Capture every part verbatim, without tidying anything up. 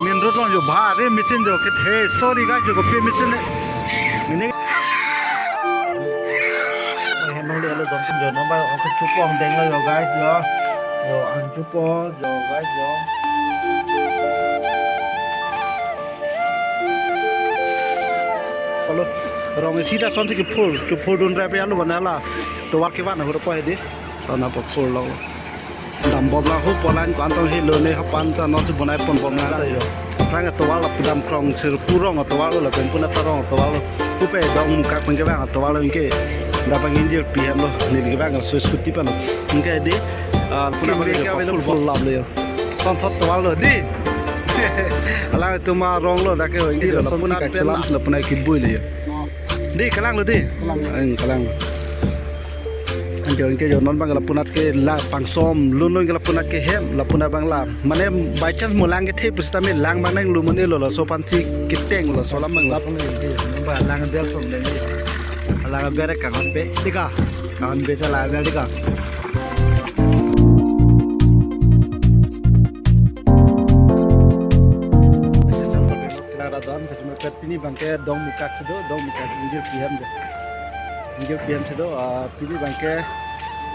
Main road along jo bhari machine jo kethe, sorry guys, jo kopi machine le. Ini. Henong le alo dong jo number oke chupong deng lo jo guys jo. Jo ang chupo jo guys jo. Alo rong isi ta son si kephur, kephur dun rai pe alo bana la. Tovar kevan ahut po hedi. Son apo phur lo. Dambom lang ho polan ko-an tong helo ne hapan ta non si bonai ponbom lang ta jo. Rang tovar la pudam krong sir purong tovar lo lapen puna tarong tovar lo. Upe dong mukak pen kevang tovar lo anke. Dapang injir P M lo neli kevang so scooty pan lo. Anke di, ah, puna ke bagi ke avelo full lap lo jo. Son thot tovar lo di. Alang tuma rong lo dak ke ho anke di lo son puna si kai pen selam la puna kibui lo jo. Di kalang lo di. Kalang. Eng, kalang. Anke anke jo non bang la punat ke la pangsom lun lun ke la punat ke hem la punat bang la. Mane by chance mo lang kethe pusita me lang bang nang lu mo ne lo laso aphan si keteng laso alam bang la. Ba lang bel from deng. Lang bel kanghon pe. Dika. Kanghon pe sa lang bel dika. Kila radon, jadi mepet pini bangke dong mukak si do, dong mukak injir P M do. Injir P M si do, ah, pini bangke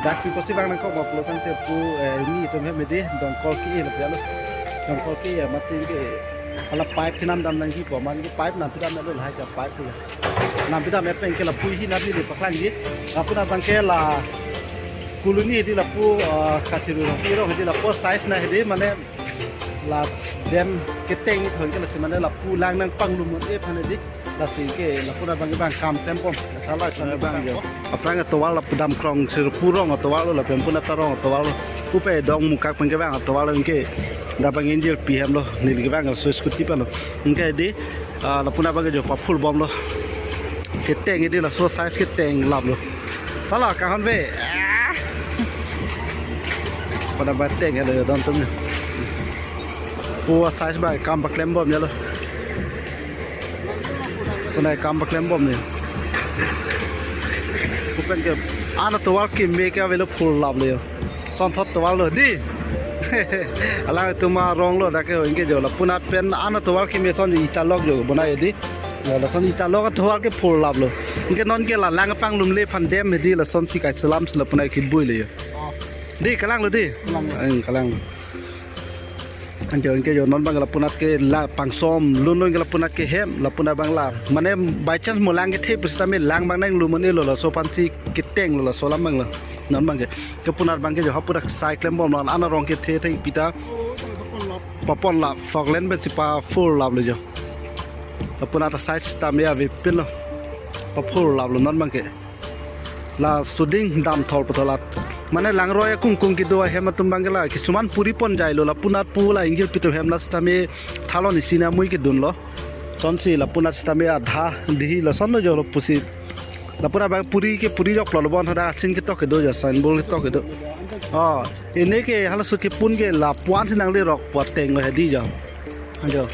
dak pi kosi bang nangkok ma pulo tangte pu, eh, ini itum hem medi, dongkol ke-e lo pia lo. Dongkol ke-e, amatsi ke, hala pipe kenam dam nangji po, man ke pipe nam pidam lo lahai ke pipe ke. Nam pidam epeng ke lapu hi nat ni di paklang ji. Lapu na bangke la koloni di lapu, ah, katiru rong pi rong di lapu size na di mane la dem keteng thon ke lasi mane lapu lang nangpanglumun e aphan di lasi ke lapu na bang bang kam tempom sala sana bang jo. Aphrang tovar la pudam krong sir purong tovar lo lapen puna tarong tovar lo. Upe dong mukak pen kevang tovar lo anke. Dapang injir P M lo neli kevang so scooty pan lo. Anke di, ah, la puna bang jo pa phur bom lo. Keteng di laso size keteng lap lo. Sala kanghon pe. Ah. Pada bateng ya lo don tum. Pu size ba kam paklem bom ya lo. Puna kam paklem bom ne. Upen ke ana tovar keme ke avelo phur lap lo jo. Son thot tovar lo di. Alang tuma rong lo dak ke ho anke jo la punat pen ana tovar keme son ita lok jo bonai di. La son ita lok tovar ke phur lap lo. Anke non ke la lang panglum le aphan dem di lason si kai selam si la punai kibui lo jo. Di kalang lo di. Kalang. Eng, kalang. Anke anke jo non bang la punat ke la pangsom lun lun ke la punat ke hem la punat bang la. Mane by chance mo lang kethe pusita me lang bang nang lu mo ne lo laso aphan si keteng lo laso alam bang la. Non bangke. Ke punat bangke jo ha pura sai klem bom la ana rong kethe theng pita. Papon la foglen pen si pa phur lap lo jo. La punat size ta me ave pin lo. Pa phur lap lo non bangke. La suding dam thol patholat. Mane langroi akung kung kedo ahem atum bangke la kisuman puri pon jai lo la punat pu la injir pi atum hem la sitame thalon isi na mui kedun lo. Son si la punat sitame adha dihi la son lo jo lo pusi. La punat bang puri ke puri jok lo bon hada asin ketok kedo jo sign board ketok kedo. Oh, ini ke hala su ke pun ke la puan si nang le rok puat teng lo hedi jo. Jo,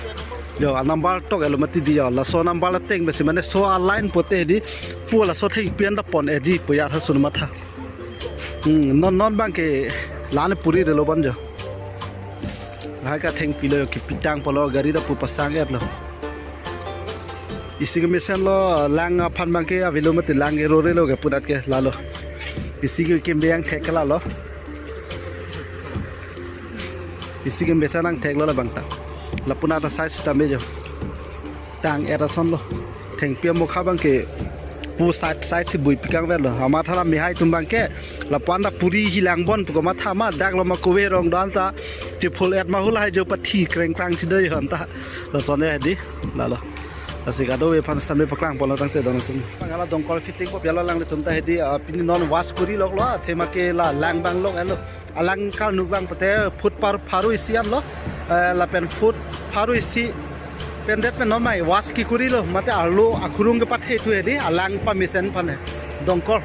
jo, a number tok elo mati di jo. Laso number la teng besi mane so a line pote di pu laso thengpi an ta pon e di pu ya tha sun matha. Hmm, non non bangke lane puri de lo bon jo. Lahai ke thengpi lo kipitang polo gari ta pu pasang et lo. Isi kemesen lo lang aphan bangke avelo mati lang ke rore lo ke punat ke lalo. Isi ke kembeyang thek ke lalo. Isi kemesen nang thek lo labang ta. La punat ta size ta me jo. Tang et ason lo. Thengpi amokha bangke pu side side si bui pikang ver lo. Amat hala mehai atum bangke la puan ta puri hilang bon pu komat ha ma dak lo ma kove rong dan ta. Chepul et ma hula hai jo pathi kreng krang si dei hon ta. Lason e di. Lalo. Lasi kadokave aphan sitame paklang pon lo tangte don atum. Bang hala dongkol fitting po bialo alanglitum ta hedi, ah, pini non wash kuri lok lo, ah, thema ke la lang bang lok elo. Alang kal nuk bang pote foot par pharo isi an lo, eh, lapen foot pharo isi pen det pen non mai wash kekuri lo, mate arlo akhurung kepathe thu hedi, alang pamesen aphan he. Dongkol.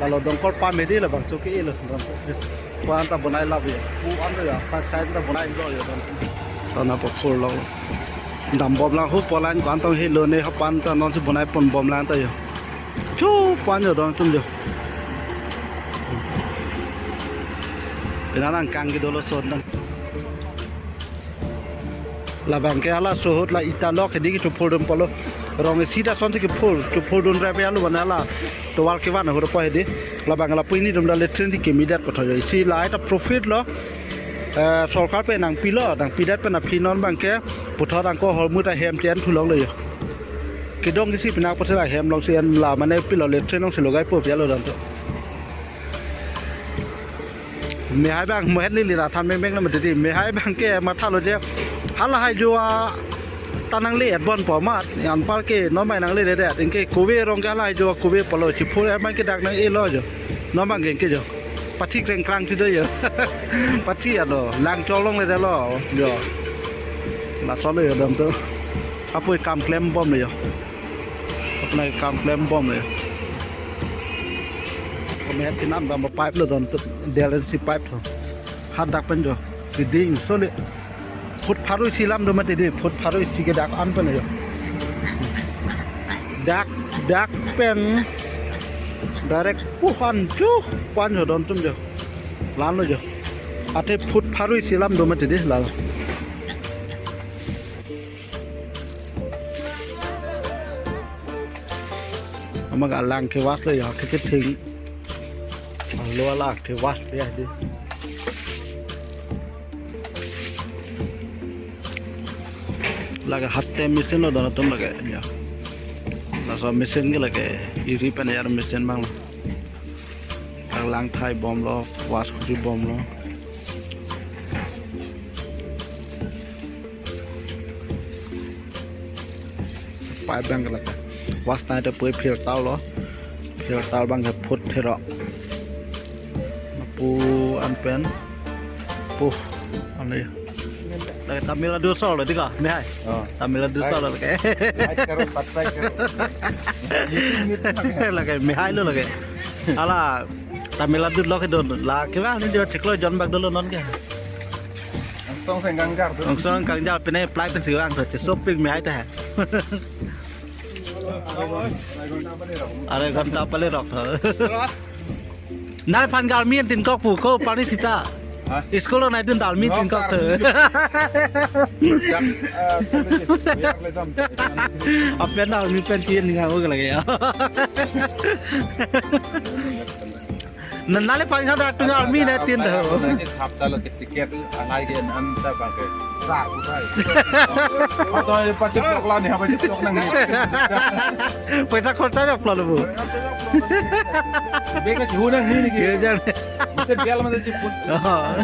Lalo dongkol pam hedi labang choke lo. Dongkol. Puan ta bonai lap ya. Pu an ya, sa sai ta bonai lo ya. Ton apo phur lo. Dambom lang ho polan ko-an tong helo ne hapan ta non si bonai ponbom lang ta ya. Chu puan jo don atum jo. Ina nang kang kedo lo son nang. Labang ke hala sohot la ita lok hedi kechophurdun pulo. Rong isi ta asonsi kephur, chophurdun rap ya lo bana la. Tovar kevan ahut po hedi. Labang lapu ini dum da latrine si kemedet kotho jo. Isi la ita profit lo. Eh, sorkar pen nangpilo, nangpidet pen aphi non abang ke puthot angko hormu ta hem chen thulong lo jo. Kedong isi pinak pusi la hem alongsi en la mane pilo latrine alongsi logai po ya lo dan to. Mehai abang mohet lili ra than meng meng na mati di. Mehai abang ke mathalo je. Halahai jo a ta nangle-et bon po mat. Anpar ke non abang nangledet. Anke kove rong ke halahai jo a kove pulo. Chiphur abang ke dak nang-elo jo. Non abang ke anke jo. Pathi krengkrang si do jo. Pathi alo. Lang cholong le lo. Jo. Laso lo jo dam to. Apoi kam klem bom le jo. Apnai kam klem bom le. Kami hat kinam dam pipe lo don tu, D L N C pipe tho. Hadak pen jo. Keding so le. Foot pharo isi lam do mati di, foot pharo isi ke dak an pen jo. Dak, dak pen direct puhan chu pan jo don tum jo. Lan lo jo. Ate foot pharo isi lam do mati di lalo. Amak alang ke was lo ya, ke ke thing. Alo ala ke was ya di. Lake hatte machine lo don atum lake ya. Laso machine ke lake iri pen ya machine abang. Alang thai bom lo, was kuju bom lo. Pipe abang ke lake. Was nai ta pui phir tau lo. Phir tau abang ke foot phiro. Pu an pen. Pu. Ane. Lake Tamil Nadu sol lo di ka, mehai. Oh. Tamil Nadu sol lo lake. Try karo, pat try karo. Lake mehai lo lake. Ala Tamil Nadu lo ke don. La ke ba ni jo chiklo jon bak dolo non ke. Angsong senggang jar tu. Angsong kang jar pine apply pen si vang to, che shopping mehai ta hai. Are ghanta pale rok tho. Nai phan garmi tin kok pu ko pani sita. Ha? School nai dun dalmi tin kok tho. Dak, eh, politik, biar le dam. Apen dalmi pen tin nga ho lagi ya. Nanale phan kha dak tunga army na tin do. Nang chit hap ta lo ke ticket angai ke nan ta bang ke. Sa ku sai. Ato ye pachit lok la ni ha pachit lok nang ni. Paisa khorcha jo plo lo bu. Be ka chu nang ni ni ke. Ye jan. Mase bial ma chit pun. Oh.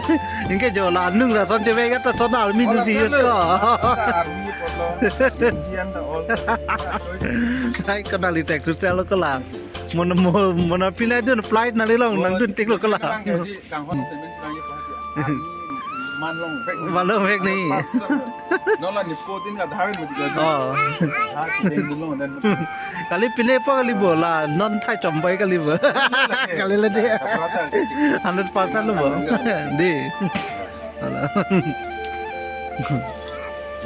Inke jo la nung ra son che be ka ta son army du si yut ko. Army pot lo. Jian ta all. Hai ko nali tek tu chalo ko lang. Mon, mon, mon pinai dun flight nali long nang dun tik lo ko la. Bang ke di kang hon semen plang ye pa. Man long vek. Man long vek ni. Non la ni po tin ka dhawen mo di ka. Oh. Ha, ki ding dun long dan. Kali pine po kali bo la, non thai chom pai kali bo. Kali le de. Hundred percent lo bo. Di.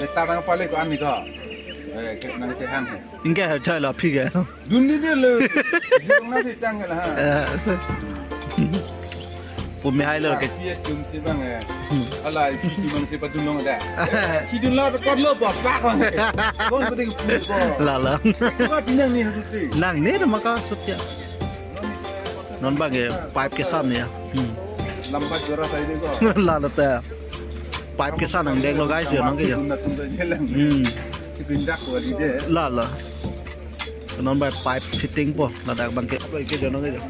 Le ta nang pale ko an ni ko. Eh, ke nang che hang. Inke ha chai la phi ke. Dun ni de le. Dun na si tang la ha. Eh. Pu mehai lo ke. Pi tum si bang eh. Hmm. Ala pi tum si pa dun long da. Si dun la ko lo pa pa ko. Kon ko de pu ko. La la. Ko di nang ni ha su ti. Nang ni ma ka su ti. Non bang eh pipe kesan ya. Hmm. Lamba jora sai de ko. La la ta. Pipe kesan nang deng lo guys ya nang ke ya. Dun na tum de lang. Hmm. Chipindak ko di de. La la. Non bai pipe fitting po, ladak bang ke, apa ke jono ke jo.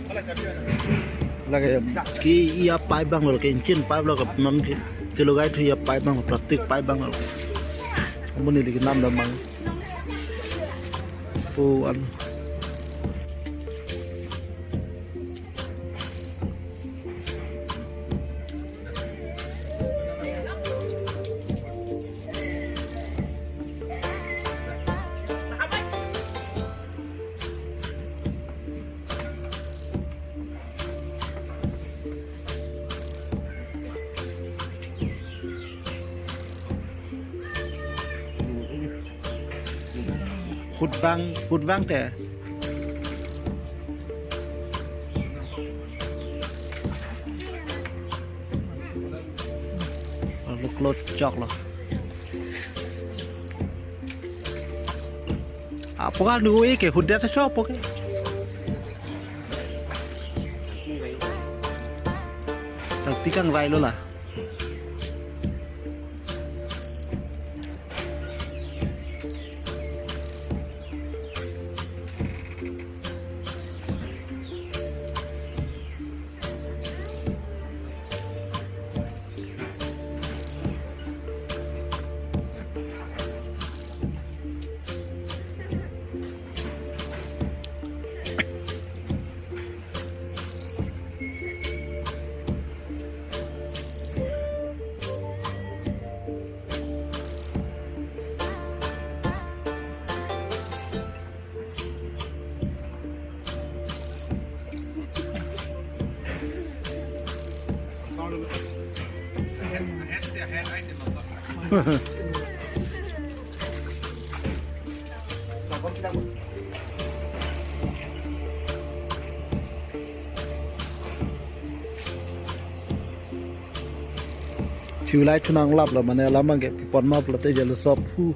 Lake ke iya pipe bang lo, ke inchin pipe lo, ke non ke, ke logai thu iya pipe bang lo, plastic pipe bang lo. Amun ini ke nam damang. Pu an. Hut bang, hut bang te. Lo klot chok lo. Apo ka nu e ke hudet so apo ke. Sakti kang rai lo la. Chulai chunang lap lo mane alam abangke pipon ma pulote jalo sop phu.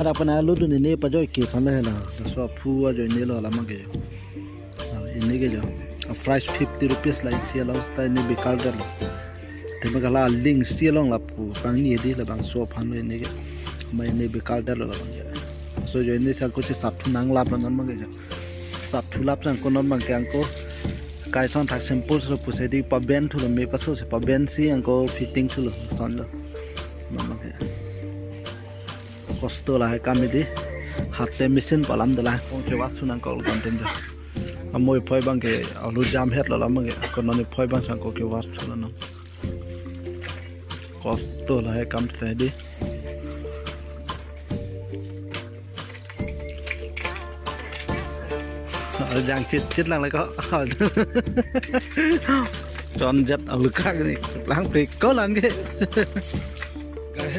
Ada pernah lu dun ini pajoi ke sana hena. Sop phu ajoine lo alam abangke. Ah, ini ke jo. Ah, price fifty rupees la isi along sta ini bekal der lo. Tema kala ling isi along lapu kangni di labang sop aphan lo ini ke. Ma ini bekal der lo labang ke. So jo ini sangko si sat thu nang lap lo non abangke jo. Sat thu lap sangko non abangke angko. Kai son thak simple so pusi di paben thu lo me paso si paben si angko fitting thu lo son lo. Non abangke. Kosto lahai kam di. Hatte machine palam de lahai. Kong ke was thu nangkok lo kontem jo. Amoi phoi abangke alu jam het lo lam abangke. Ko non phoi abang sangko ke was thu lo nang. Kosto lahai kam te di. Jang chit chit lang le ko. Chon jat alu kak ni. Lang prik ko lang ke. Guys,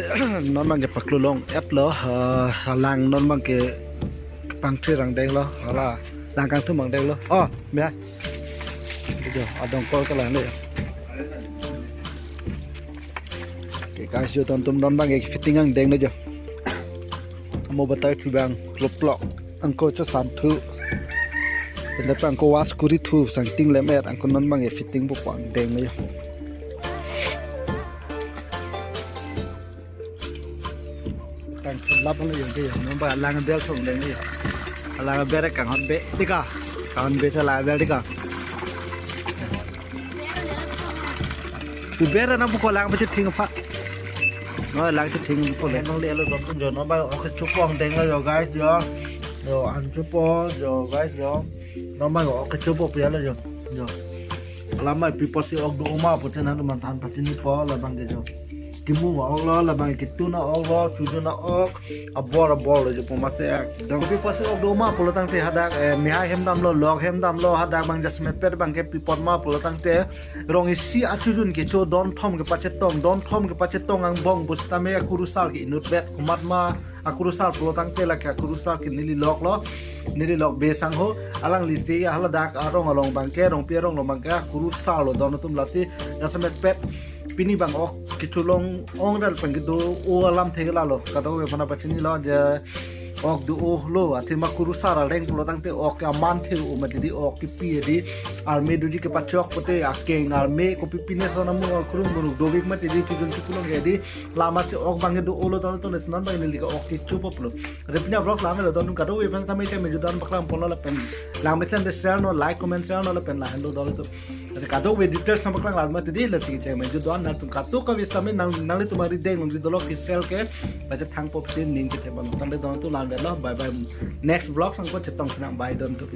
non abangke paklu long et lo, ah, lang non abangke pangthir ang deng lo, hala lang kangthum ang deng lo. Oh, ya. Video adong kol kalang le. Okay, guys, jo tontum non abangke fitting ang deng lo jo. Amo batai thu abang klop klok. Angko cha san thu. Enda angko was kuri thu sangting lemet angko non abangke fitting po pang deng lo jo. Tang thun lap lo jo ke jo. Non abang lang bel thung deng jo. Lang bel kang hon be tika. Kang hon be cha lang bel tika. Pu bel na buko lang pachething pha. No lang chething po le. Nang le lo dot jo non abang ok chupong deng lo jo guys jo. Jo an chupo jo guys jo. Non abang ok chupo pia lo jo. Jo. Alam mai pi pusi ok do ma pusi nang manthan pachini po labang ke jo. Kimu ok lo labang ke tuna ok lo, chujun ok. Abor abor lo jo pu mase ak. Dong pi pusi ok do ma pulo tangte hadak, eh, mihai hem dam lo, lok hem dam lo, hadak abang jasmet pet abangke pipot ma pulo tangte. Rong isi achujun kecho don thom kepachetong, don thom kepachetong angbong pusitame akurusar ke inut bet komat ma akurusar pulo tangte lake akurusar ke neli lok lo, neli lok be sangho, alangli te haladak arong along abangke, Rongpi arong along abangke akurusar lo don atum lasi, jasmet pet, pini abang ok, kechulong ong ral pen kedo o alam thek la lo, kadokave aphan pachini lo je, ok do o lo, athema kurusar areng pulo tangte ok aman the o mati di ok kepi di, arme doji kepachok pote akeng arme kopi pine sona mu kurung muruk dovik mati di chujun chukulong ke di, lama si ok abangke do o lo ton ton non abang neli ke ok kecho po lo. Ate pini vlog lang lo don kadokave aphan samai chai me ju don paklang pon lo lapen. Lang mesen de share no, like, comment, share no lapen lang lo don to. Ate kadokave details nang paklang lang mati di lasi chai me ju don nangtum kadokave samai nang nanglitum ari deng nang di dolok ke sel ke. Baca thang pop sin ning ke chai ban tang de don to lang lo. Bye bye. Next vlog sangko chetong sinang bye don to.